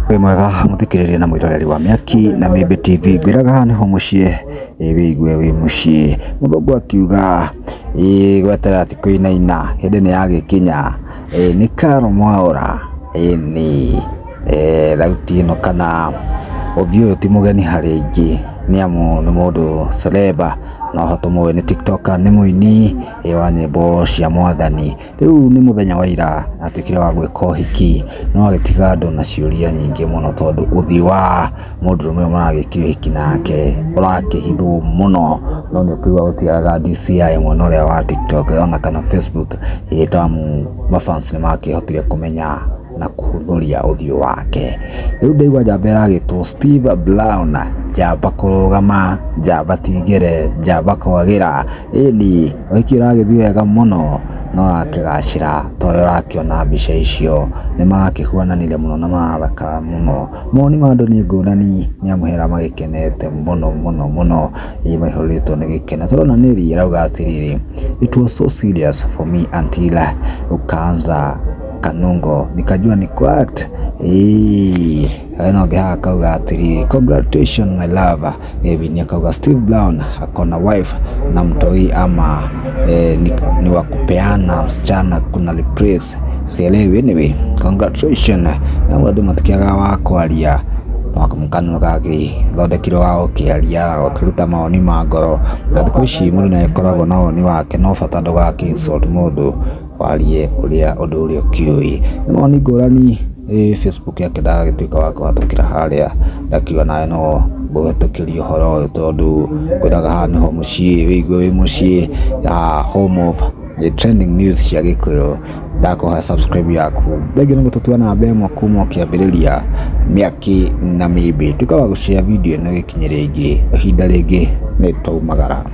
Wĩ mwega mũthikĩrĩria na mwĩroreri wa Mĩaki na Mĩmbi TV, ngwĩraga haha nĩho mũciĩ, ĩ wĩigue wĩ mũciĩ. Mũthũngũ akiuga ĩ gweterera ti kũinaina, hĩndĩ nĩ yagĩkinya. Nĩ Carol Mwaũra, ĩni thauti ĩno kana ũthiũ ũyũ ti mũgeni harĩ aingĩ, nĩ amu nĩ mũndũ celeb, no ho tũmũĩ nĩ tiktoker, nĩ mũini wa nyĩmbo cia mwathani. Rĩu nĩ mũthenya wa ira atuĩkire wa gwĩka ũhiki, no agĩtiga andũ na ciũria nyingĩ mũno tondũ ũthiũ wa mũndũrũme ũyũ maragĩkire ũhiki nake ũrakĩhithwo mũno, no nĩ ũkũigua gũtiagaga DCI mwena ũrĩa wa TikTok ona kana Facebook ĩtamu mafans nĩ makĩhotire kũmenya na kũhũthũria ũthiũ wake. Rĩu ndaigua njamba ĩragĩtwo Steve Brown, njamba kũrũgama, njamba ti ngere, njamba kwagĩra, ĩni ũhiki ũragĩthiĩ wega mũno na ũrakĩgacĩra ta ũrĩa ũrakĩona mbica icio, nĩ marakĩhuananire mũno na marathakara mũno. Mawoni ma andũ nĩ ngũrani nĩ amu he arĩa magĩkenete mũno mũno mũno, maihũrĩtwo nĩ gĩkeno. Tũrona Mary arauga atĩrĩrĩ, it was so serious for me until ukaanza kanungo nikajua ni what ĩĩ. Hena ũngĩ haha akauga atĩrĩrĩ, congratulations my love. Kevin akauga Steve Brown akona wife na mtoi ama ni wa kupeana msichana kuna replace sielewi. Anyway, congratulations. Na andũ matikĩagaga wa kwaria kanua gagĩthondekirwo ga gũkĩaria gũkĩruta mawoni ma ngoro na thikũ ici mũndũ nĩ agĩkoragwo na woni wake no bata ndũgakĩ insult mũndũ warie ũrĩa ũndũ ũrĩa ũkĩũĩ. Nĩ mawoni ngũrani Facebook yake ndagagĩtuĩka wa kũhatũkĩra harĩa ndakiuga nawe no ngũhetũkĩrie ũhoro ũyũ tondũ ngwĩraga haha nĩho mũciĩ wĩigue wĩ mũciĩ home of the trending news cia Gĩkũyũ. Ndakũhoya subscribe yaku. Thengiũ nĩ gũtũtua namba ĩmwe kuma o kĩambĩrĩria Mĩaki na Mĩmbi. Tuĩka wa gũshare video ĩno ĩgĩkinyĩre aingĩ. Ihinda rĩngĩ nĩ twaumagara.